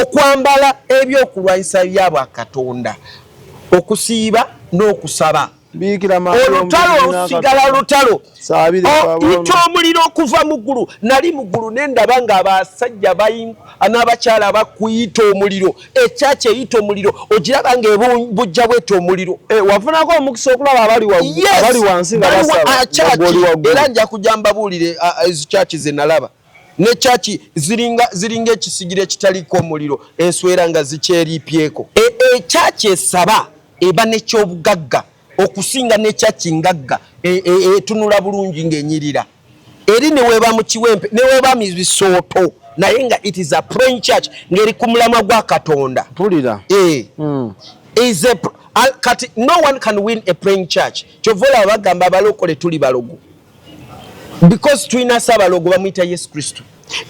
Okwambala ebyokulwanyisa byabwakatonda, okusiiba n'okusaba. Olutalo lusigala lutalo. Ita omuliro okuva mu ggulu. Nali mu ggulu ne ndaba ng'abasajja n'abakyala bakuyita omuliro. Ekyaki eyita omuliro, ogiraba ng'ebujja bweta omuliro. Eh, wafunako omukisa okulaba abali wansi nga basaba? Era nja kujja mbabuulire ezo kyaki ze nalaba. Ne kyaki ziringa ekisigira ekitaliiko omuliro, enswera nga zikyeriipyeko. Ekyaki esaba eba nekyobugagga okusinga nekyaki ngagga etunula bulungi ng'enyirira eri neweba mu kiwempe, neweba mu bisooto, naye nga it is a praying church, ng'eri ku mulamwa gwa Katonda. Mpulira. Is a kati no one can win a praying church. Kyova olaba bagamba abalokole tuli balogo, because tulina saabalogo bamuyita Yesu Kristo.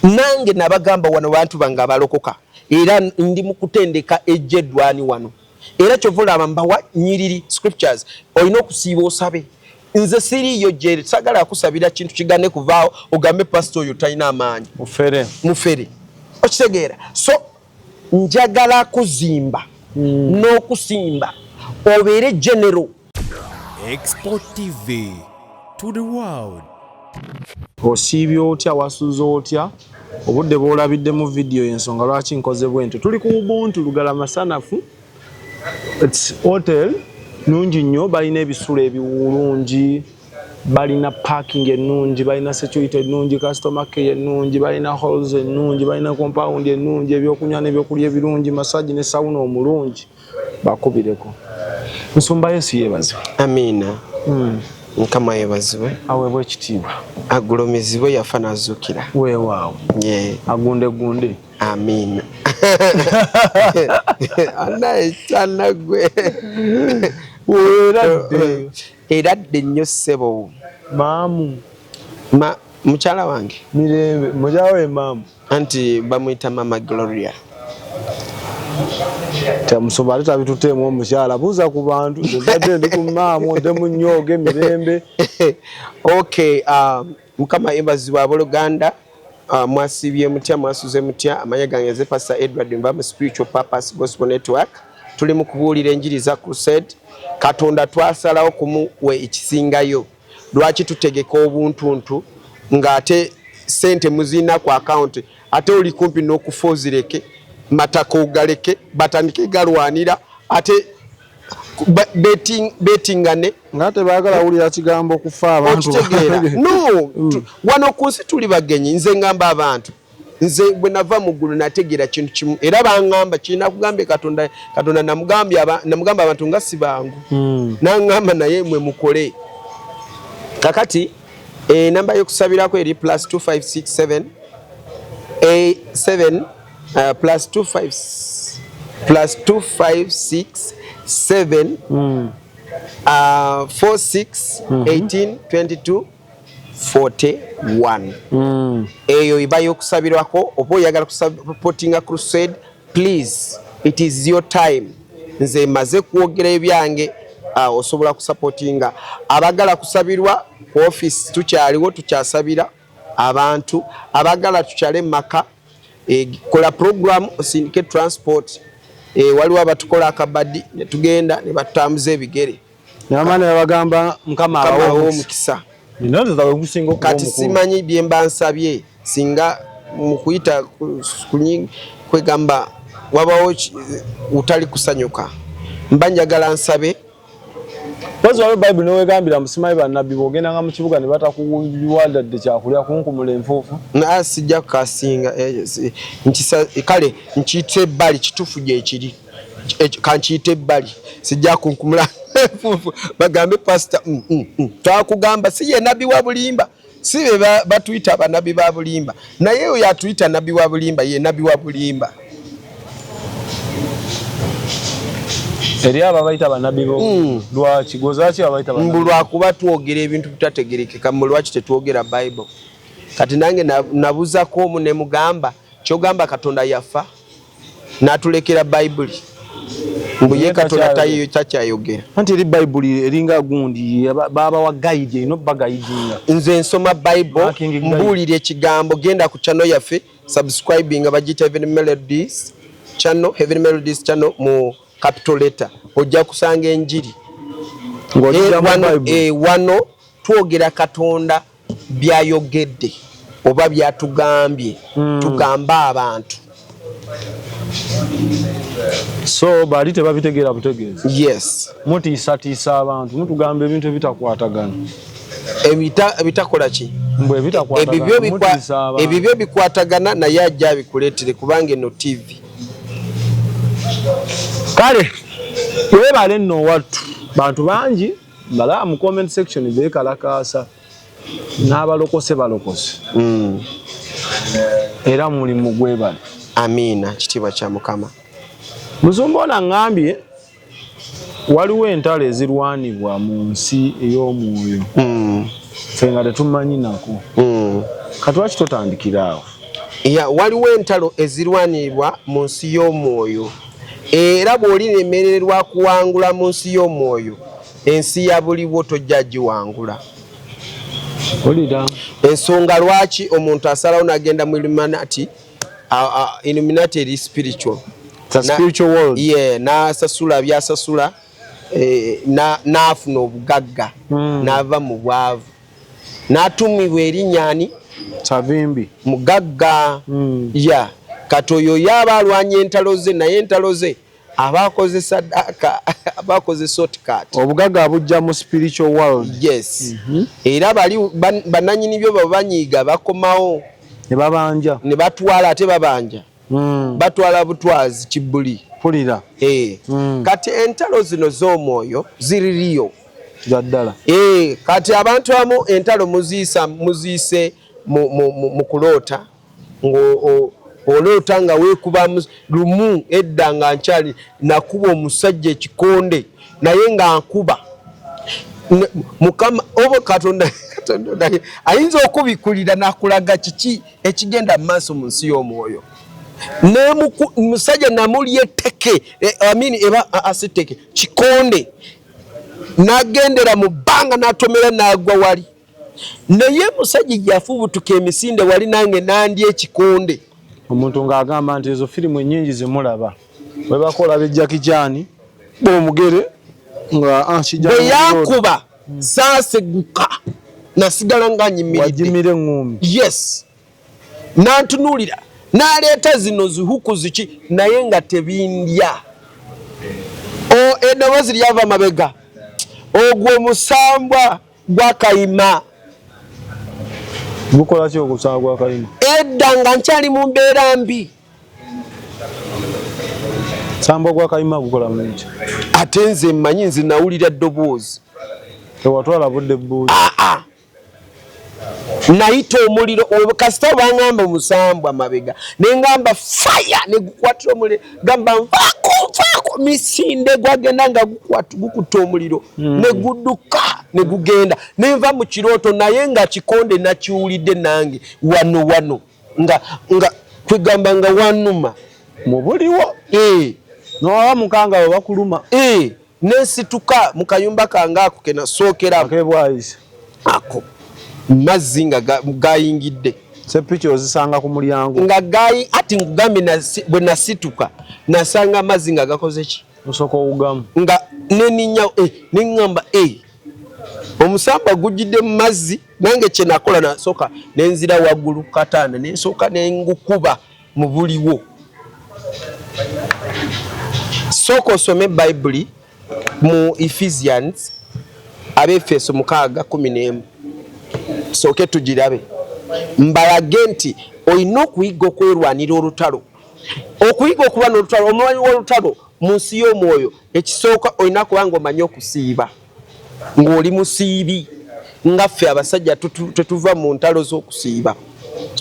Nange nabagamba wano, bantu bange abalokoka, era ndi mu kutendeka ejja eddwani wano. Era kyova olaba mbawa nyiriri, scriptures. Olina okusiiba osabe. Nze siriiyo gyeri, sagala kusabira kintu kigane kuvaawo ogambe pasita oyo talina amaanyi. Mufere. Mufere, okitegeera? So njagala kuzimba n'okusimba obeere general. Export TV to the world. Osiibye otya? Wasuze otya? Obudde bw'olabiddemu vidiyo, ensonga lwaki nkoze bwentyo, tuli ku Ubuntu Lugala Masanafu. It's hotel nungi nnyo, balina ebisulo ebiwulungi, balina parking ennungi, balina security ennungi, customer care ennungi, balina halls ennungi, balina compound ennungi, ebyokunywa n'ebyokulya ebirungi, massage ne sauna omulungi. Bakubireko. Nsumba, Yesu yeebazibwe. Amiina. Mukama yebazibwe. Aweebwa ekitiibwa. Agulumizibwe, yafa n'azuukira. Weewaawo. Agunde gunde. Amiina. Anaye kyana gwe. Weeradde. Eradde nnyo, ssebo. Maamu. Ma mukyala wange. Mirembe, mukyala we maamu. Anti bamuyita Mama Gloria. Musumba, ate tabituteemu omukyala, buuza ku bantu. Nze mbadde ndi ku maamu, nde mu nnyooga emirembe. Okay, Mukama yebazibwa. Abooluganda, mwasiibye mutya? Mwasuze mutya? Amanya gange nze Pastor Edward Nva mu Spiritual Purpose Gospel Network. Tuli mu kubuulira enjiri za crusade. Katonda twasalawo kumuwa ekisingayo. Lwaki tutegeka obuntuntu ng'ate sente muzirina ku akawunti, ate oli kumpi n'okufa ozireke, mataka ogaleke batandike galwanira, ate betingane? Nga tebaagala wulira kigambo kufa abantu. Okitegeera? No, wano ku nsi tuli bagenyi. Nze ngamba abantu, nze bwe nava mu ggulu nategeera kintu kimu, era baŋŋamba kirina kugambye Katonda. Katonda namugamba abantu nga si bangu. Naŋŋamba naye mwe mukole. Kakati enamba y'okusabirako eri +2567 7 +25 +2567 46 18 22 41. Eyo eba y'okusabirwako oba oyagala kusupportinga crusade. Please, it is your time. Nze maze kwogera ebyange. Osobola kusupportinga. Abagala kusabirwa ku office tukyaliwo, tukyasabira abantu. Abagala tukyale mu maka, kola program osindike transport. Waliwo abatukola akabadi ne tugenda ne batutambuza ebigere. Namaana yabagamba Mukama Mukama abawe abawe omukisa. Omukisa. Nina gusinga okuba Kati omukulu. simanyi bye mba nsabye singa mu kuyita kwegamba wabawo utali kusanyuka, mba njagala nsabe. Mpozi waliwo Bayibuli newegambira musimanyi bannabbi bw'ogendanga mu kibuga ne batakuwadadde kyakulya, kunkumula enfuufu. Naa sijja kukasinga, kale nkiyite ebbali. Kituufu gyekiri. Kankiyite ebbali, sijja kunkumula enfuufu bagambe pasita twakugamba si ye nabbi wa bulimba. Si be batuyita abanabbi ba bulimba, naye oyo atuyita nabbi wa bulimba ye nabbi wa bulimba. Eri abo abayita bannabbi bo, lwaki gozaki abayita mbu bannabbi? Lwakuba twogera ebintu bitategerekeka. Mbu lwaki tetwogera Bible? Kati nange nabuzako omu ne mugamba, kyogamba Katonda yafa n'atulekera Bayibuli, mbu ye Ye Katonda takyayogera. Takyayogera. Anti eri Bayibuli eringa gundi babawa guide, erina obagayidinga. Nze nsoma Bible. Marking guide. Mbuulira ekigambo. Genda ku channel yaffe, subscribing, bagiyita Even Melodies. Channel, Heaven Melodies Channel mu capital letter, ojja kusanga enjiri. Wano twogera Katonda byayogedde oba byatugambye, tugamba abantu. So bali tebabitegeera butegeezi. Yes. Mutiisatiisa abantu, mutugamba ebintu ebitakwatagana. Ebitakola ki? Mbu ebitakwatagana. Ebibyo bikwatagana naye ajja abikuleetere kubanga eno TV. Kale webale nno wattu, bantu bangi balaba mu comment section beekalakaasa n'abalokose balokose. Era mulimu gwebale. Amiina, kitiibwa kya Mukama. Musumba ono aŋŋambye waliwo entalo ezirwanibwa mu nsi ey'omwoyo. Ffe nga tetumanyi nako. Kati lwaki totandikira awo? Ya, waliwo entalo ezirwanibwa mu nsi y'omwoyo. Era bw'oliremererwa kuwangula mu nsi y'omwoyo, ensi ya buliwo tojja giwangula. Ensonga lwaki omuntu asalawo n'agenda mu Illuminati, Illuminati eri spiritual. It's a spiritual world. Yeah, n'asasula byasasula, n'afuna obugagga, n'ava mu bwavu. N'atumibwa erinnya ani? Savimbi. Mugagga. Ya, kati oyo yaba alwanya entalo ze, naye entalo ze aba akozesa daka, aba akozesa shortcut. Obugagga abujja mu spiritual world. Yes. Era bali bannannyini byo baba banyiiga bakomawo. Ne babanja. Ne batwala ate babanja. Batwala butwazi kibuli. Pulira. Kati entalo zino z'omwoyo ziririyo. Ddala. Kati abantu abamu entalo muziise mu kuloota. Oloota nga weekuba lumu edda nga nkyali nakuba omusajja ekikonde naye nga nkuba. Mukama oba Katonda ayinza okubikulira n'akulaga kiki ekigenda mu maaso mu nsi y'omwoyo. Musajja namulya etteke, amini eba asiteke kikonde, n'agendera mu bbanga n'atomera n'agwa wali. Naye musajja yafubutuka emisinde wali nange nandya ekikonde. Omuntu ng'agamba nti ezo firimu ennyingi zemulaba bwe bakola be Jackie Chan b'omugere nga kijja bwe yankuba saaseguka nasigala nga nyimiridde. Wagimira eŋŋumi. Yes. Nantunuulira n'aleeta zino zihuku ziki naye nga tebindya. Eddoboozi lyava mabega. Ogwo omusambwa gwa Kayima. Gukola ki ogusambwa gwa Kayima? Edda nga nkyali mu mbeera mbi. Sambwa gwa Kayima gukola mulungi. Ate nze mmanyi nze nawulira ddoboozi. Tewatwala budde bbuuzi. Nayita omuliro kasita bangamba omusambwa mabega ne ngamba fire ne gukwatira omuliro gamba nvaako nvaako misinde gwagenda nga gukutta omuliro ne gudduka ne gugenda ne nva mu kirooto naye nga kikonde nakiwulidde nange wano wano nga kwegamba nga wanuma mu buliwo n'owamuka nga bwe bakuluma nensituka mu kayumba kange ako ke nasookeramu ak'ebwayise ako mazzi nga gayingidde. Sepiki ozisanga ku mulyango. Nga gayi ati nkugambye bwe nasituka nasanga amazzi nga gakoze ki? Osooka owugamu. Nga neninya neŋŋamba omusamba gujjidde mu mazzi nange kye nakola nasooka ne nzira waggulu kataana ne nsooka ne ngukuba mu buliwo. Sooka osome Bayibuli mu Ephesians Abefeso 6:11. Sooke tugirabe. Mbalage nti olina okuyiga okwerwanira olutalo. Okuyiga okulwana olutalo, omulwanyi w'olutalo mu nsi y'omwoyo, ekisooka olina kuba ng'omanyi okusiiba. Ng'oli musiibi nga ffe abasajja tetuva mu ntalo z'okusiiba.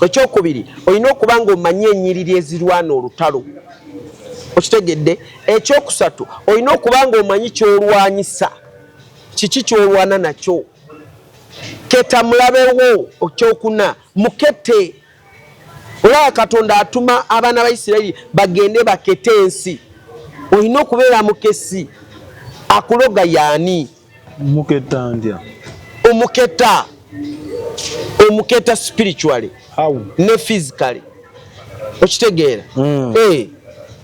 Ekyokubiri, olina okuba ng'omanyi ennyiriri ezirwana olutalo. Okitegedde? Ekyokusatu, olina okuba ng'omanyi ky'olwanyisa. Kiki ky'olwana nakyo? Keta mulabewo. Ekyokuna, mukete. Olaba Katonda atuma abaana ba Isirayiri bagende bakete ensi. Olina okubeera mukesi. Akuloga yaani? Muketa ndya? Omuketa. Omuketa spiritually. How? Ne physically. Okitegeera?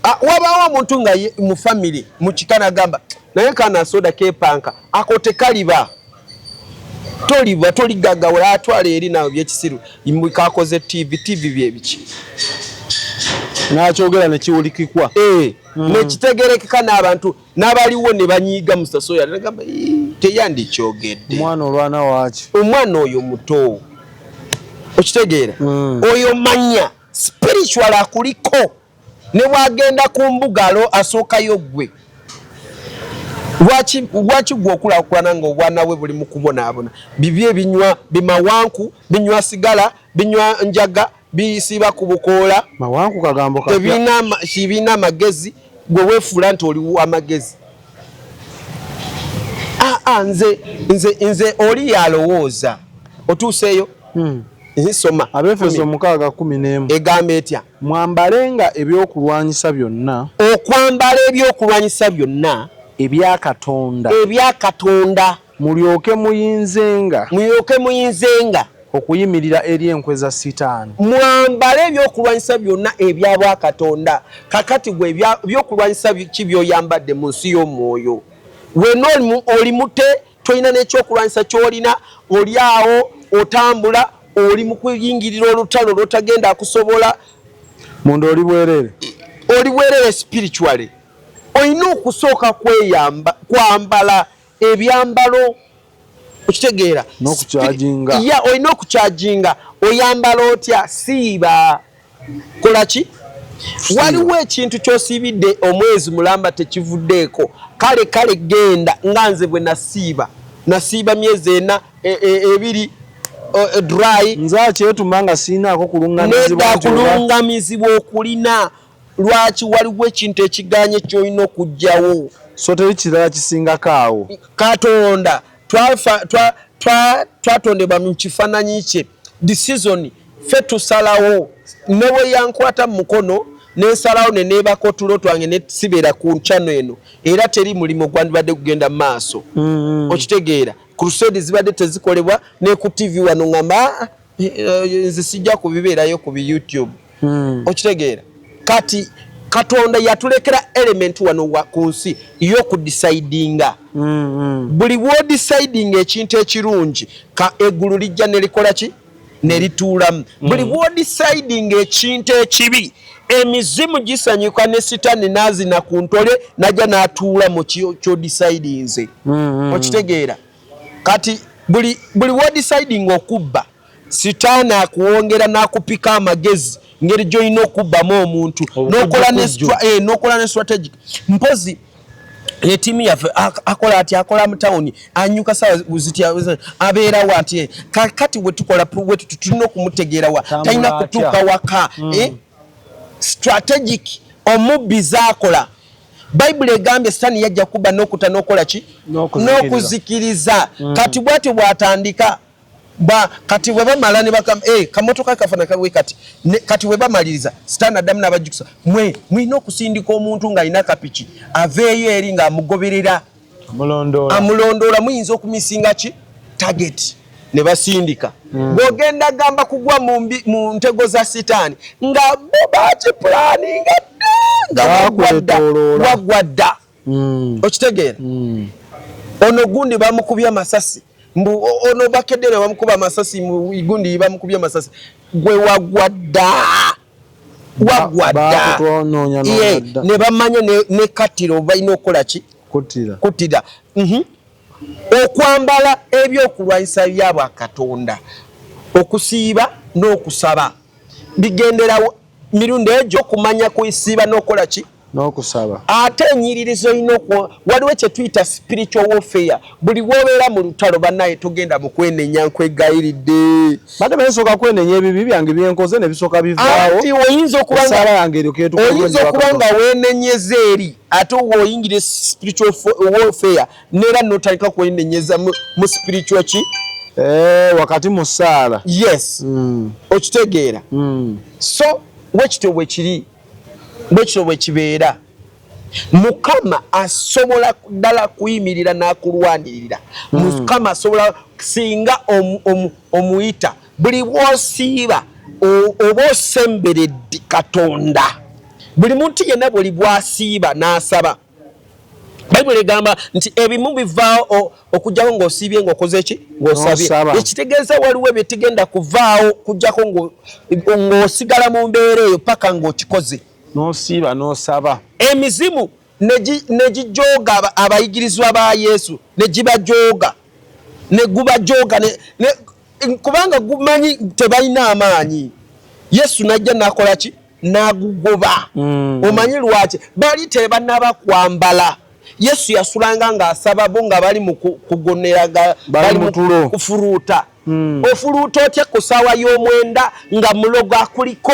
Ah, wabaawo omuntu nga mu famire mu kika nagamba naye kana soda kepanka ako tekaliba toliba toligagawala atwala eri nawe byekisiru kakoze tv tv byebiki nakyogera nekiwulikikwa eh, nekitegerekeka n'abantu n'abaliwo ne banyiiga musasoya nagamba teyandikyogedde omwana olwana waaki omwana oyo muto okitegeera oyo manya spiritual akuliko ne bwagenda ku mbugalo asookayo ggwe lwaki lwaki gwe okulakulana nga obwana bwe buli mu kubonaabona bibi ebinywa bimawanku binywa sigala binywa njaga bisiiba ku bukoola mawanku kagambo kapya tebirina kibina amagezi gwe weefuula nti oli w'amagezi aa ah, ah, nze nze nze oli yalowooza otuuseeyo Nsoma. Abeefeso 6:11. Egamba etya? Mwambalenga ebyokulwanyisa byonna. Okwambala ebyokulwanyisa byonna. Ebya Katonda. Ebya Katonda. Mulyoke muyinzenga. Mulyoke muyinzenga. Okuyimirira eri enkwe za Sitaani. Mwambale ebyokulwanyisa byonna ebya bwakatonda. Kakati gwe ebyokulwanyisa ki by'oyambadde mu nsi y'omwoyo? Wena oli mute tolina n'ekyokulwanyisa ky'olina, oli awo otambula oli mu kuyingirira olutalo lw'otagenda akusobola. Munda oli bwerere, oli bwerere spiritually. Olina okusooka kweyamba kwambala ebyambalo okitegeera, n'okukyajinga. Ya, olina okukyajinga. Oyambala otya? Siiba kola ki? Waliwo ekintu ky'osiibidde omwezi mulamba tekivuddeeko. Kale kale genda nga nze bwe nasiiba, nasiiba myezi ena ebiri dry. Nze akyetuma nga sirinaako kulungamizibwa. Nedda, kulungamizibwa okulina. Lwaki waliwo ekintu ekiganye ky'olina okuggyawo? So teri kirala kisingako awo. Katonda twatondebwa mu kifaananyi kye. Decision ffe tusalawo. Ne bwe yankwata mu mukono nensalawo ne neebaka otulo twange ne sibeera ku channel eno, era teri mulimu gwandibadde gugenda mu maaso. Okitegeera? Crusade zibadde tezikolebwa ne ku TV wano ngamba nze sijja kubibeerayo ku bi YouTube. Okitegeera? Kati Katonda yatulekera element wano ku nsi y'okudecidinga. Buli bw'odecidinga ekintu ekirungi, ka eggulu lijja ne likola ki? Ne lituulamu. Buli bw'odecidinga ekintu ekibi, emizimu gisanyuka ne Sitaani n'azina ku ntole n'ajja n'atuula mu ky'odecidinze. Okitegeera? Kati buli bw'odecidinga okubba, Sitaani akuwongera n'akupika amagezi ngeri gy'olina okubbamu omuntu n'okola ne strategic. Mpozi etiimu yaffe akola ati akola mu tawuni anyuka sawa zitya abeerawo ati kakati bwe tukola tulina okumutegeerawa talina kutuuka waka. Strategic omubbi zaakola. Bayibuli egambye Sitaani yajja kubba n'okutta n'okukola ki? N'okuzikiriza. Kati bw'atyo bw'atandika. Ba kati bwe bamala ne bagamba kamotoka kafana kawe kati kati bwe bamaliriza Sitaani addamu n'abajjukiza mwe mulina okusindika omuntu ng'alina kapiki aveeyo eri ng'amugoberera amulondoola muyinza okumisinga ki target ne basindika. Bw'ogenda gamba kugwa mu ntego za Sitaani nga bo bakipulaninga dda nga wagwa dda. Okitegeera? Ono gundi bamukubye amasasi mbu ono bakedde bamukuba amasasi gundi bamukubye amasasi gwe wagwa dda wagwa dda ne bamanya ne kattiro balina okukola ki kuttira. Okwambala ebyokulwanyisa byabwa Katonda, okusiiba n'okusaba bigenderawo mirundi egyo okumanya kusiiba n'okukola ki n'okusaba. Ate ennyiriri z'olina waliwo kye tuyita spiritual warfare. Buli w'obeera mu lutalo bannaye togenda mu kwenenya nkwegayiridde. Badde bensooka kwenenya ebibi byange byenkoze ne bisooka bivaawo. Anti oyinza okuba nga yange eryoke etuuke oyinza okuba nga weenenyeza eri ate w'oyingira spiritual warfare neera n'otandika kwenenyeza mu spiritual ki? Wakati mu ssaala. Yes. Okitegeera. So bwekityo bwe kiri. Bwekityo bwe kibeera. Mukama asobola ddala kuyimirira n'akulwanirira. Mukama asobola singa omuyita buli bw'osiiba oba osemberedde Katonda. Buli muntu yenna buli bwasiiba n'asaba, Bayibuli egamba nti ebimu bivaawo okujjako ng'osiibye ng'okoze ki, ng'osabye. Ekitegeeza waliwo ebyetigenda kuvaawo kujjako ng'osigala mu mbeera eyo paka ng'okikoze. N'osiiba n'osaba. Emizimu ne gijooga abayigirizwa ba Yesu, ne gibajooga, ne gubajooga, kubanga gumanyi tebalina amaanyi. Yesu n'ajja n'akola ki? N'agugoba. Omanyi lwaki? Bali tebanaba kwambala. Yesu yasulanga ng'asaba bo nga bali mu kugonera, bali mu kufuruuta. Ofuruuta otya ku ssaawa y'omwenda nga mulogo akuliko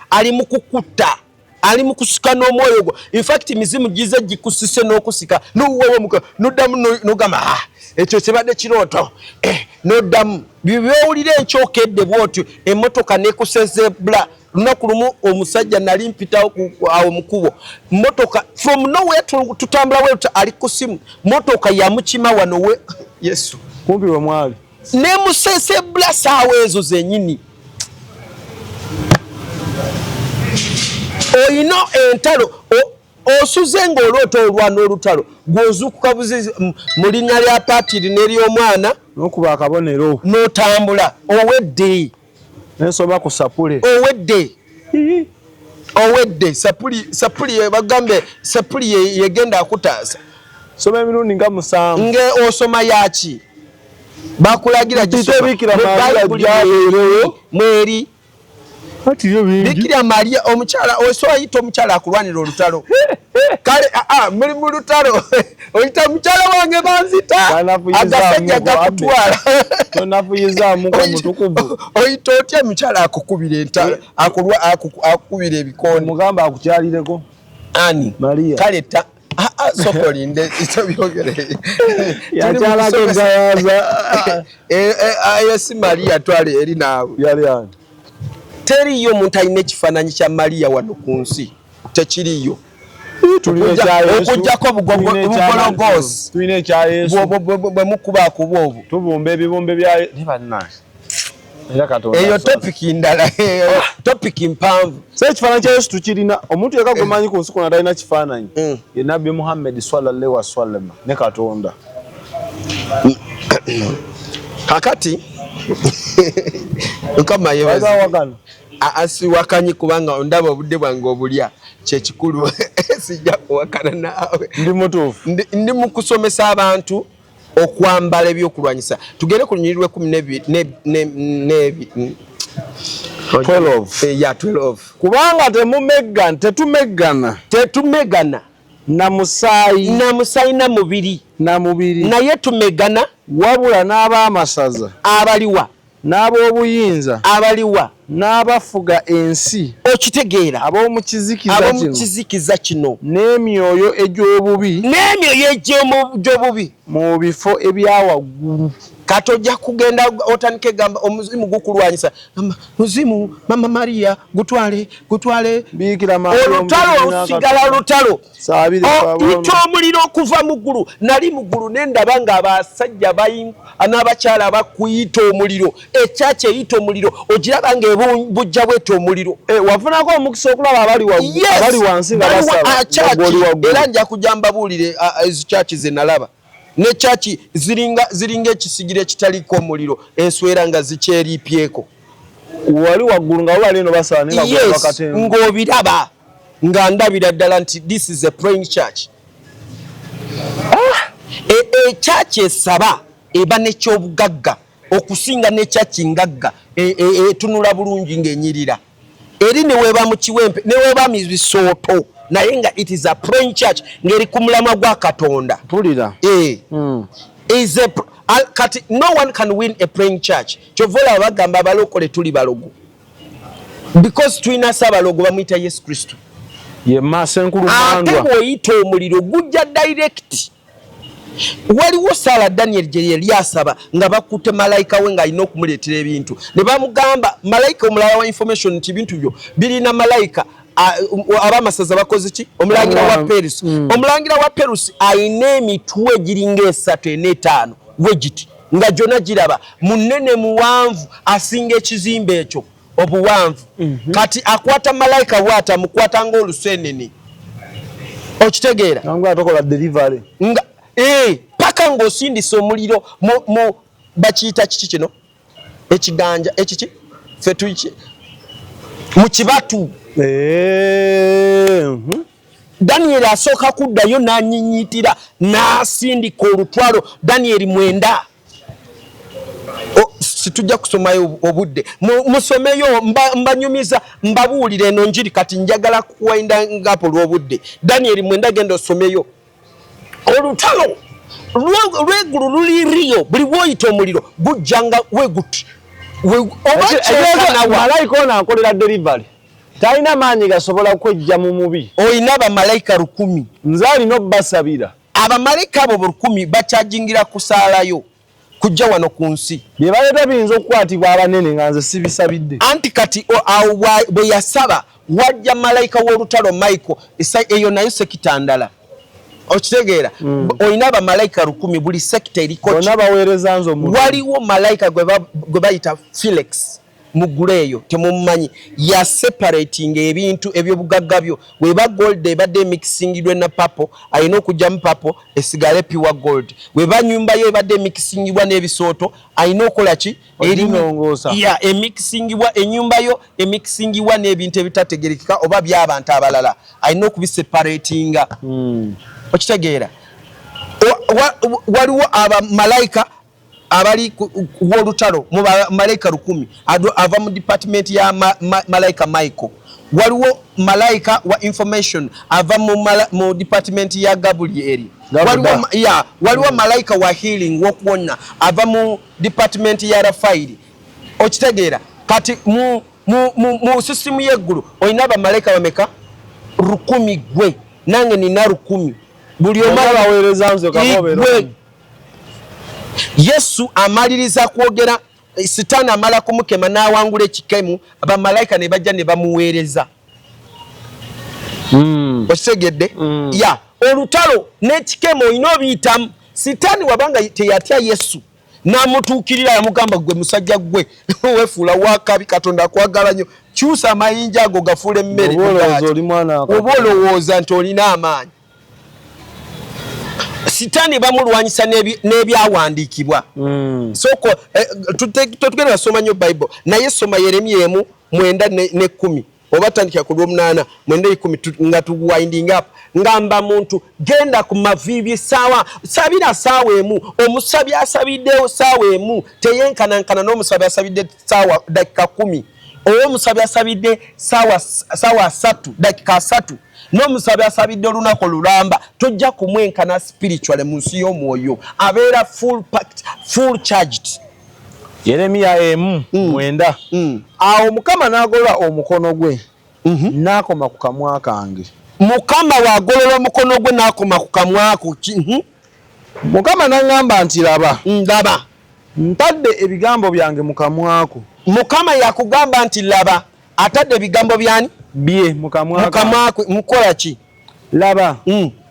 ali mu kukutta, ali mu kusika n'omwoyo gwo. In fact mizimu gize gikusise n'okusika n'owuwemuka n'oddamu n'ogamba ah, ekyo kibadde kirooto, n'oddamu byowulira enkyokedde bw'otyo emmotoka nekusezebula. Lunaku lumu omusajja nali mpitawo awo mukubo, motoka from nowhere, tutambula wetuta, ali ku simu, motoka yamukima wano we Yesu kumpi we mwali nemusesebula saawa ezo zenyini. Oyina entalo, osuze ng'oloota olwana olutalo, gw'ozuukuka buzizi mu linnya lya patiri n'ery'omwana n'okuba akabonero n'otambula owedde. Nensoma ku sapule. Owedde, owedde. Sapuli, sapuli bagambe sapuli yegenda akutaasa. Soma emirundi nga 7. Nge osoma yaki? Bakulagira gisoma. Mweri Bikira Maria omukyala osoyita omukyala akulwanira olutalo. Kale muli mu lutalo oyita mukyala wange banzita, agasajja gakutwala. Oyita otya mukyala akukubira entalo, akukubira ebikonde? Mugamba akukyalireko. Ani? Maria. Kale ta sokolinde tobyogere. Yakyalako egayaza. Ayo si Maria, twale eri naawe. Yali ani? Teriyo omuntu alina ekifaananyi kya Maria wano ku nsi, tekiriyo. Okujjako bugologoosi tulina ekya Yesu bwe mukubakuba obwo tubumba ebibumbe bya ne bannange. Era Katonda eyo topiki ndala, topiki mpanvu. So ekifaananyi kya Yesu tukirina. Omuntu yekka gwe manyi ku nsi kuno atalina kifaananyi ye Nabbi Muhammad sallallahu alaihi wasallam ne Katonda. Kakati Mukama yeebazibwe. Asiwakanyi kubanga ndaba obudde bwange obulya kyekikulu, sijja kuwakana naawe. Ndi mutuufu. Ndi mu kusomesa abantu okwambala ebyokulwanyisa. Tugende ku lunyiriri lw'ekumi 12. Ya 12. Kubanga temumeggana, tetumeggana. Tetumegana. Na musaayi. Na musaayi na mubiri. Na mubiri. Naye tumegana. Wabula n'ab'amasaza. Abaliwa. N'ab'obuyinza. Abaliwa. N'abafuga ensi. Okitegeera. Ab'omu kizikiza kino. Ab'omu kizikiza kino. N'emyoyo egy'obubi. N'emyoyo egy'obubi. Mu bifo ebya waggulu. Kati ojja kugenda otandike gamba omuzimu gukulwanyisa. Muzimu, Mama Maria, gutwale, gutwale. Olutalo lusigala lutalo. Ita omuliro okuva mu ggulu. Nali mu ggulu ne ndaba ng'abasajja n'abakyala bakuyita omuliro. Ekyaki eyita omuliro, ogiraba ng'ebujja bweta omuliro. Wafunako omukisa okulaba abali wansi nga basaba. Era nja kujja mbabuulire ezo kyaki ze nalaba. Ne kyaki ziringa ekisigira ekitaliko omuliro, enswera nga zikyeriipyeko. Wali waggulu nga wali eno basaba ne bagwa katemba. Ng'obiraba nga ndabira ddala nti this is a praying church. Church esaba eba n'ekyobugagga okusinga ne church ngagga etunula bulungi ng'enyirira. Eri ne weeba mu kiwempe ne weeba mu bisooto, naye nga it is a praying church ng'eri ku mulamwa gwa Katonda. Mpulira. Kati no one can win a praying church. Kyova olaba bagamba abalokole tuli balogo. Because tulina ssaabalogo bamuyita Yesu Kristo. Ye maaso enkulu mandwa. Ate bw'oyita omuliro gujja direct. Waliwo Sara Daniel gye yali asaba nga bakutte malayika we ng'alina okumuleetera ebintu. Ne bamugamba malayika omulala wa information nti ebintu byo birina malayika ab'amasaza bakoze ki? Omulangira wa Perusi. Omulangira wa Perusi alina emitwe egiringa 3 4 5 bwe giti nga gyonna giraba munene muwanvu asinga ekizimbe ekyo. Obuwanvu. Kati akwata malayika bwati, amukwata ng'olusenene, okitegeera? Nga tokola delivery. Nga paka ng'osindisa omuliro mu bakiyita kiki kino ekiganja ekiki ffe tuki mu kibatu. Daniel asooka kuddayo n'anyinyitira n'asindika olutwalo. Daniel 9. Situjja kusomayo obudde. Musomeyo, mbanyumiza, mbabuulira eno njiri. Kati njagala kuwenda ngapo olw'obudde. Daniel 9, genda osomeyo. Olutalo lw'eggulu luliriyo, buli bwoyita omuliro gujjanga weguti oba kyenkanawa. Malayika ono akolera delivery, talina maanyi gasobola kwejja mu mubi. Olina abamalayika 1000. Nze alina obbasabira. Abamalayika abo 1000 bakyajingira kusaalayo kujja wano ku nsi. Bye baleeta biyinza okukwatibwa abanene nga nze sibisabidde. Anti kati awo bwe yasaba wajja malayika w'olutalo Michael. Eyo nayo sector ndala, okitegeera? Olina abamalayika 1000, buli sector eriko. Bonna baweereza nze omuntu. Waliwo malayika gwe bayita Felix muggulu, eyo temumumanyi. Ya separating ebintu ebyobugagga byo. Weba gold ebadde emixingirwe na purple, alina okugyamu purple esigale pure gold. Weba nyumba yo ebadde emixingibwa n'ebisooto, alina okukola ki? Oginongoosa. Ya emixingibwa, enyumba yo emixingibwa n'ebintu ebitategerekeka oba by'abantu abalala, alina okubiseparatinga. Okitegeera? Waliwo abamalayika abali w'olutalo mu malayika 1000, ava mu department ya malayika Michael. Waliwo malayika wa information ava mu department ya Gabriel. Ya, waliwo malayika wa healing, wokuwona, ava mu department ya Rafairi. Okitegeera? Kati mu sisitimu y'eggulu olina abamalayika bameka? 1000. Gwe nange nina 1000, buli omu. Baweereza nze. Igwe. Yesu amaliriza kwogera, Sitaani amala kumukema n'awangula ekikemu, bamalayika ne bajja ne bamuweereza. Okitegedde? Ya, olutalo n'ekikemo olina obiyitamu. Sitaani wabanga teyatya Yesu n'amutuukirira, yamugamba, "Gwe musajja gwe wefuula wakabi, Katonda akwagala nnyo, kyusa amayinja ago gafuula emmere." Oba olowooza nti olina amaanyi. Sitaani bamulwanyisa n'ebyawandiikibwa. Soko totugenda soma nnyo Bible, naye soma Yeremiya 1:9 ne 10, oba tandikira ku lwomunaana, 9, 10, nga tu winding up. Ngamba muntu genda ku maviivi saawa sabira saawa 1. Omusabi asabiddewo saawa 1 teyenkanankana n'omusabi asabidde saawa dakika 10, oba omusabi asabidde saawa 3 dakika 30 n'omusabi asabidde olunaku olulamba, tojja kumwenkana spiritual. Mu nsi y'omwoyo abeera full packed, full charged. Yeremiya 1:9. Awo Mukama n'agolola omukono gwe n'akoma ku kamwa kange. Mukama wagolola omukono gwe n'akoma ku kamwako. Mukama n'aŋŋamba nti, "Laba, Ndaba, ntadde ebigambo byange mu kamwako." Mukama yakugamba nti laba, atadde ebigambo byani? Bye mu kamwa. Mu kamwako. Mukola ki? "Laba,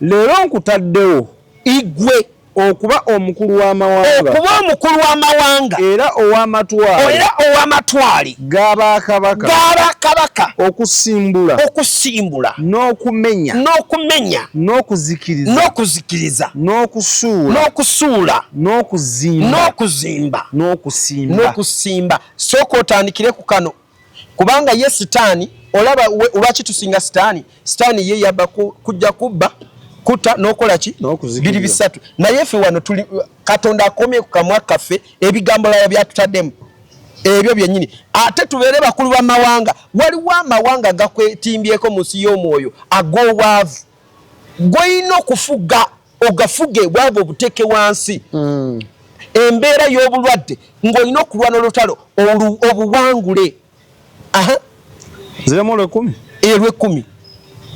leero nkutaddewo igwe okuba omukulu w'amawanga, okuba omukulu w'amawanga, era ow'amatwale, era ow'amatwale g'abakabaka, g'abakabaka, okusimbula, okusimbula, n'okumenya, n'okumenya, n'okuzikiriza, n'okuzikiriza, n'okusuula, n'okusuula, n'okuzimba, n'okuzimba, n'okusimba." N'okusimba. Sooka otandikire ku kano, kubanga ye Sitaani olaba lwaki tusinga Sitaani. Sitaani ye yabba kujja kubba, kutta n'okola ki? N'okuzikiriza. Biri bisatu. Naye ffe wano tuli, Katonda akomye ku kamwa kaffe ebigambo laba byatutaddemu ebyo byennyini, ate tubeere bakulu b'amawanga. Waliwo amawanga gakwetimbyeko mu nsi y'omwoyo ag'obwavu, gwolina okufuga, ogafuge bwavu obuteeke wansi. Embeera y'obulwadde ng'olina okulwana olutalo obuwangule. Aha. Ziremu olwekumi. Olwekumi.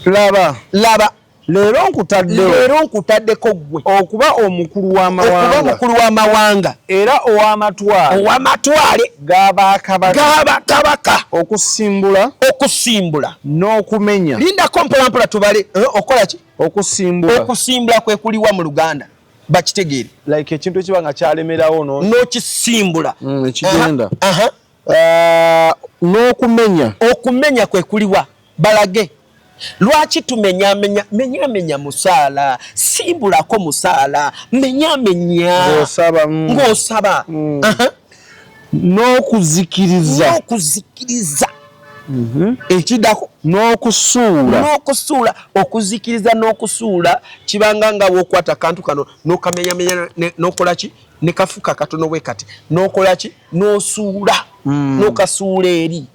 "Laba, Laba, leero nkutaddewo leero nkutaddeko ggwe okuba omukulu okuba w'amawanga, omukulu w'amawanga, era ow'amatwale ow'amatwale g'abakabaka, g'abakabaka, okusimbula, okusimbula, n'okumenya." Lindako mpolampola tubale. Okola ki? Okusimbula. Okusimbula kwe kuliwa mu Luganda bakitegeere? Like ekintu ekiba nga kyalemerawo no N'okisimbula. Ekigenda. Aha. N'okumenya. Okumenya kwe kuliwa? Balage lwaki tumenyamenya. Menyamenya musaala, simbulako musaala, menyamenya ng'osaba. Ng'osaba. Aha. N'okuzikiriza. N'okuzikiriza. Ekiddako? N'okusuula. N'okusuula. Okuzikiriza n'okusuula kibanga nga bw'okwata akantu kano n'okamenyamenya, n'okola ki, ne kafuka katono bwe kati, n'okola ki, n'osuula, n'okasuula eri.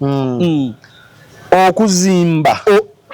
Okuzimba.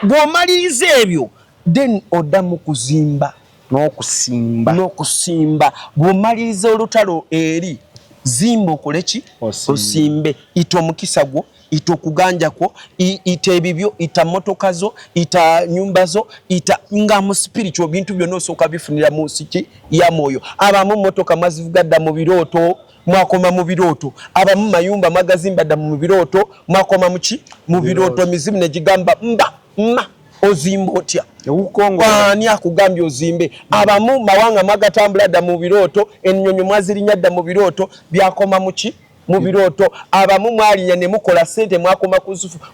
Bw'omaliriza ebyo, then oddamu kuzimba. N'okusimba. N'okusimba. Bw'omaliriza olutalo eri, zimba, okole ki? Osimbe. Osimbe. Ita omukisa gwo, ita okuganja kwo, ita ebibyo, ita motoka zo, ita nyumba zo, ita nga mu spiritual bintu byonna osooka bifunira mu nsi ki ya mwoyo. Abamu motoka mwazivuga dda mu birooto, mwakoma mu birooto. Abamu mayumba mwagazimba dda mu birooto, mwakoma muki? Mu birooto. Mizimu negigamba mba ma ozimba otya? Ekukongola. Ani akugambye ozimbe? Abamu mawanga mwagatambula dda mu birooto, ennyonyi mwazirinya dda mu birooto, byakoma muki? Mu birooto. Abamu mwalinya ne mukola sente, mwakoma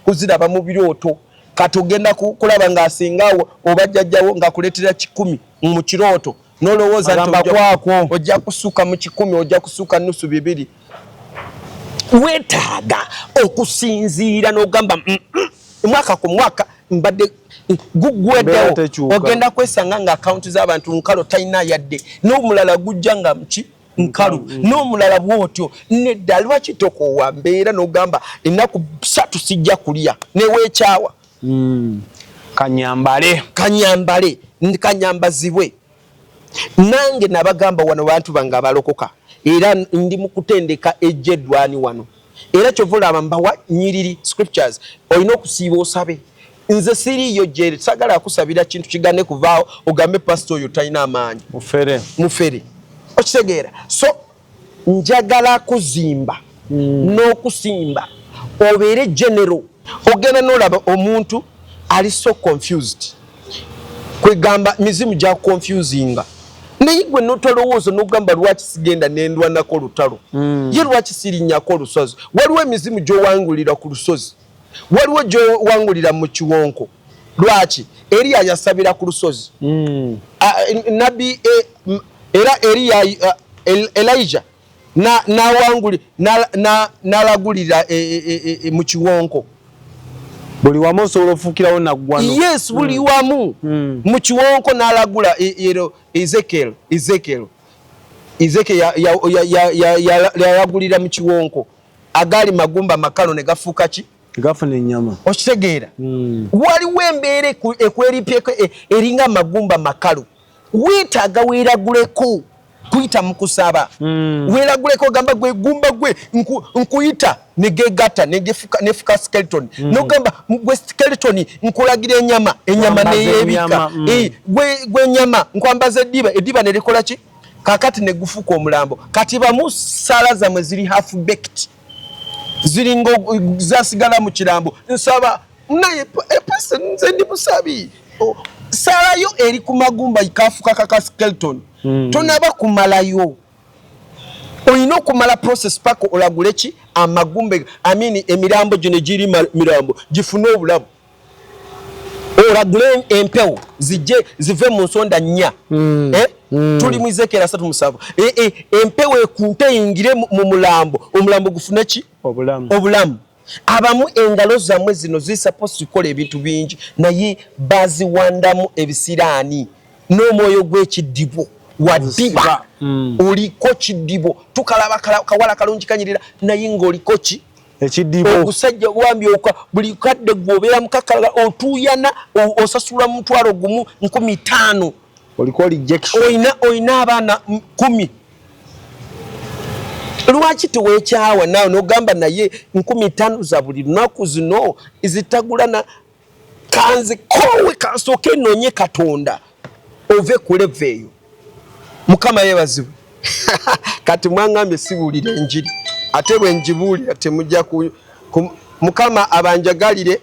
kuziraba mu birooto. Kati ogenda kulaba ng'asingawo oba jjajjawo ng'akuleetera 100 mu kirooto, n'olowooza nti Agamba kwakwo. Ojja kusuka mu 100, ojja kusuka nusu bibiri. Weetaaga okusinziira n'ogamba, mwaka ku mwaka mbadde guggweddewo." Embeera tekyuka. Ogenda kwesanga nga akawunti z'abantu nkalo, talina yadde, n'omulala gujja nga ki nkalu, n'omulala bwotyo. Nedda, lwaki tokoowa mbeera n'ogamba ennaku 3 sijja kulya, neweekyawa? Kanyambale. Kanyambale, kanyambazibwe. Nange nabagamba wano, bantu bange abalokoka, era ndi mu kutendeka ejja eddwani wano. Era kyova olaba mbawa nyiriri, scriptures. Olina okusiiba osabe. Nze siriiyo gyere, sagala kusabira kintu kigane kuvaawo ogambe pasita oyo talina amaanyi. Mufere. Mufere, okitegeera? So njagala kuzimba n'okusimba, obeere general. Ogenda n'olaba omuntu ali so confused, kwegamba mizimu gya confusinga, naye gwe notolowooza nogamba, lwaki sigenda nendwanako olutalo? Ye lwaki sirinnyako olusozi? Waliwo emizimu gy'owangulira ku lusozi, waliwo gy'owangulira mu kiwonko. Lwaki Eriya yasabira ku lusozi? Nabbi era Eriya, Elijah nawanguli nalagulira mu kiwonko. Buli wamu osobola ofuukirawo naggwano. Yes, buli wamu. Mu kiwonko n'alagula ero Ezekiel yalagulira mu kiwonko, agaali magumba makalo ne gafuuka ki? Gafuna ennyama. Okitegeera? Waliwo embeera ekweripyeko eringa amagumba makalu, weetaaga weeraguleko kuyita mu kusaba. Weeraguleko, ogamba gwe gumba gwe nkuyita, negegatta nefuka skeleton. Nogamba gwe skeleton, nkulagira enyama, enyama Nkwambaza neyebika. ennyama. Eh, gwe nyama, nkwambaza eddiba, eddiba nerikola ki? Kakati negufuuka omulambo. Kati bamu saala zammwe ziri half baked, ziringa zasigala mu kirambo. Nsaba naye pastor, nze ndi musabi. Saalayo eri ku magumba, kafuka kaka skeleton. Tonaba kumalayo, olina okumala process paka olagule ki? Amagumba, I mean, emirambo gino egiri mirambo gifune obulamu, olagule empewo zijje zive mu nsonda nnya. Eh? Tuli mu Ezekiel 37. Empewo ekunte eyingire mu mulambo, omulambo gufune ki? Obulamu. Obulamu. Abamu engalo zammwe zino zisupposed kukola ebintu bingi, naye baziwandamu ebisiraani n'omwoyo gw'ekiddibo waddiba. Oliko kiddibo, tukalaba kawala kalungi kanyirira, naye ng'oliko ki? Ekiddibo. Ogusajja wambi oka buli kadde gwobeera mukakala, otuuyana, osasula 10,000, 5,000. Oliko rejection. Oyina abaana 10. Lwaki teweekyawa naawe nogamba, naye 5,000 za buli lunaku zino zitagula na kanze kowe, kansooke noonye Katonda, ove ku level eyo. Mukama yeebazibwe. Kati mwangambye sibuulira enjiri, ate bwe ngibuulira temujja ku Mukama abanjagalire.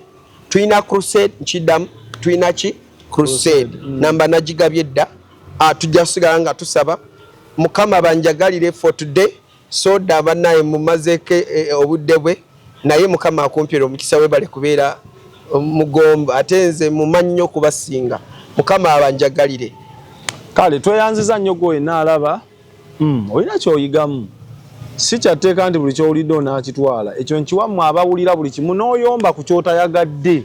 Tulina crusade, nkiddamu, tulina ki? Crusade. Namba nagigabye dda. Ah, tujja kusigala nga tusaba. Mukama banjagalire. For today, soda bannaye mumazeeko obudde bwe. Naye Mukama akumpire omukisa, webale kubeera mugomba, ate nze mumanyi nnyo okubasinga. Mukama abanjagalire. Kale tweyanziza nnyo gwe wenna alaba. Olina ky'oyigamu. Si kyatteeka nti buli ky'owulidde onaakitwala. Ekyo nkiwa mmwe abawulira buli kimu n'oyomba ku ky'otayagadde.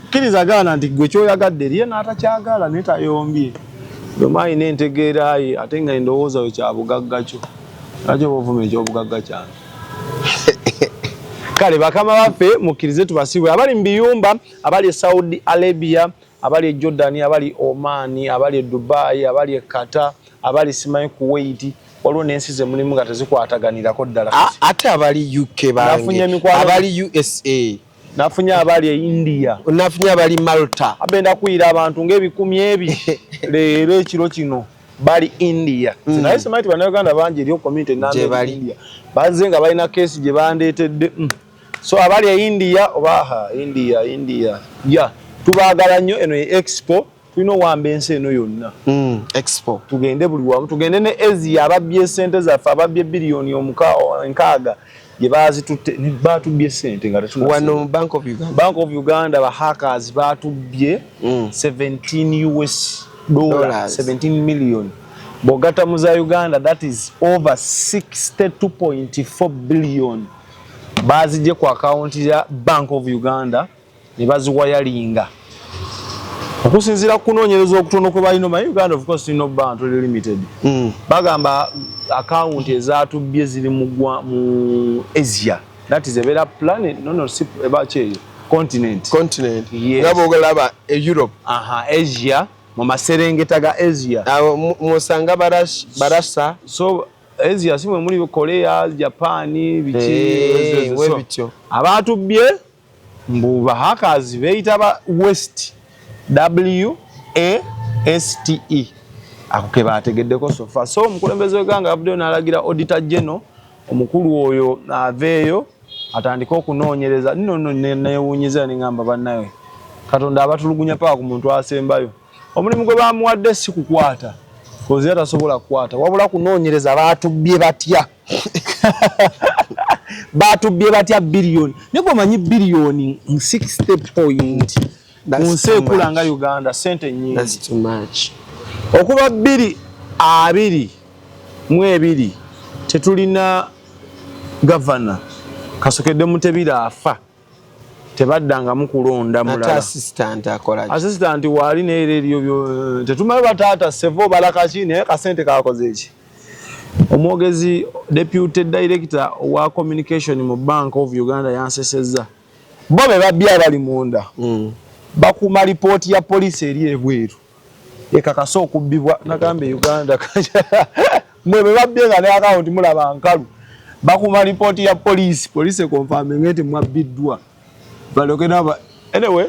Kkiriza gaana nti gwe ky'oyagadde eriyo n'atakyagala naye tayombye. Buli omu alina entegeera ye ate nga endowooza yo kya bugagga kyo. Lwaki oba ovuma eky'obugagga kyange? Kale bakama baffe mukkirize tubasiibule. Abali mu biyumba, abali e Saudi Arabia, abali e Jordan, abali Oman, abali e Dubai, abali e Qatar, abali simanyi Kuwait, waliwo n'ensi ze mulimu nga tezikwataganirako ddala. Ate abali UK bange, abali USA, nafunye abali e India, nafunye abali Malta. Abenda kuyira abantu ng'ebikumi ebi leero ekiro kino bali India. Naye simanyi nti Bannayuganda bangi eri community namba India bazze nga balina keesi gye bandeetedde. So abali e India oba India India ya tubaagala nnyo. Eno ye Expo, tulina owamba ensi eno yonna. Expo tugende buli wamu, tugende ne Asia. Ababbye sente zaffe, ababbye biliyoni 60 gye bazitutte, batubbye sente nga wano Bank of Uganda, Bank of Uganda ba hackers batubbye 17 US dollar, 17 million bw'ogatta mu za Uganda, that is over 62.4 billion. Bazijje ku akawunti ya Bank of Uganda ne baziwayalinga okusinziira ku kunoonyereza okutono kwe balina. Omanyi Uganda, of course, tulina obba tuli limited. Bagamba akawunti ezatubbye ziri mu Asia, that is ebeera planet, no, si eba kyeyo continent. Continent. Yes. Nga bw'olaba e Europe. Aha, Asia, mu maserengeta ga Asia. Awo musanga barasa. So Asia si mwe muli Korea, Japan, biki? We bityo. Abaatubbye mbu ba hackers beeyita ba West, W A S T E. Ako ke baategeddeko so far. So omukulembeze w'eggwanga avuddeyo n'alagira Auditor General omukulu oyo aveeyo atandike okunoonyereza. Nno nno neewuunyiza ne ŋŋamba, bannaye, Katonda abatulugunya paka ku muntu asembayo. Omulimu gwe bamuwadde si kukwata, kozi tasobola kukwata, wabula kunoonyereza baatubbye batya, baatubbye batya biliyoni. Naye gwe omanyi biliyoni 60 point ku nsi ekula nga Uganda, sente nnyingi. Okuva 2022 tetulina gavana, kasokedde Mutebira afa, tebaddangamu kulonda mulala. Assistant waali naye era eriyo tetumanyi bataata sevo balakaki, naye kasente kakoze eki. Omwogezi, deputy director owa communication mu Bank of Uganda yansesezza, bo be babbye abali munda bakuuma lipooti ya poliisi eri ebweru ekakasa okubbibwa. Nagambye Uganda mwe be babbye nga ne akawunti mulaba nkalu, bakuuma lipooti ya poliisi, poliisi econfirminge nti mwabbiddwa, balyoke naba. Anyway,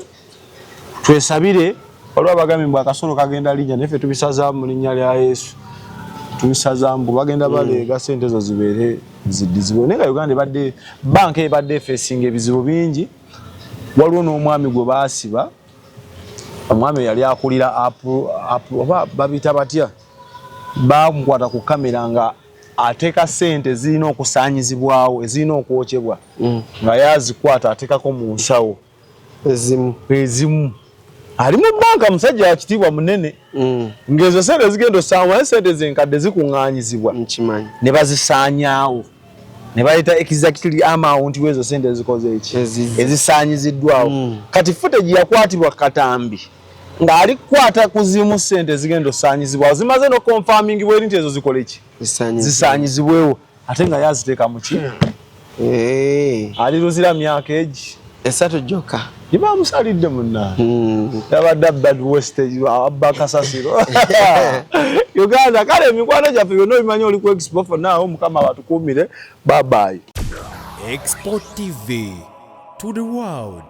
twesabire. Waliwo abagambye mbu akasolo kagenda linnya, naye ffe tubisazaamu mu linnya lya Yesu. Tubisazaamu mbu bagenda baleega sente ezo zibeere ziddizibwe. Naye nga Uganda ebadde banka ebadde efacinga ebizibu bingi. Waliwo n'omwami gwe baasiba, omwami yali akulira oba babiyita batya, bamukwata ku kamera nga ateeka sente zirina okusaanyizibwawo, ezirina okwokyebwa, nga yazikwata ateekako mu nsawo. Ezimu. Ezimu. Ali mu banka, musajja wa kitiibwa munene, ng'ezo sente zigenda osaawa, naye sente zenkadde zikuŋŋaanyizibwa ne bazisaanyaawo ne baleeta exactly amount weezo sente ezikoze eki ezisaanyiziddwawo. Kati footage yakwatibwa katambi ng'ali kukwata ku zimu sente ezigenda osaanyizibwawo, zimaze n'oconfirmingibwa eri nti ezo zikole ki, zisaanyizibwewo, ate nga yaziteeka muki. Ali Luzira myaka egi 3 gyokka. Gibamusalidde munna. Yabadde abba wastage, abba kasasiro Uganda. Kale emikwano gyaffe byonna obimanyi, oli ku Expo for now. Mukama batukuumire, bye bye. Expo TV to the world.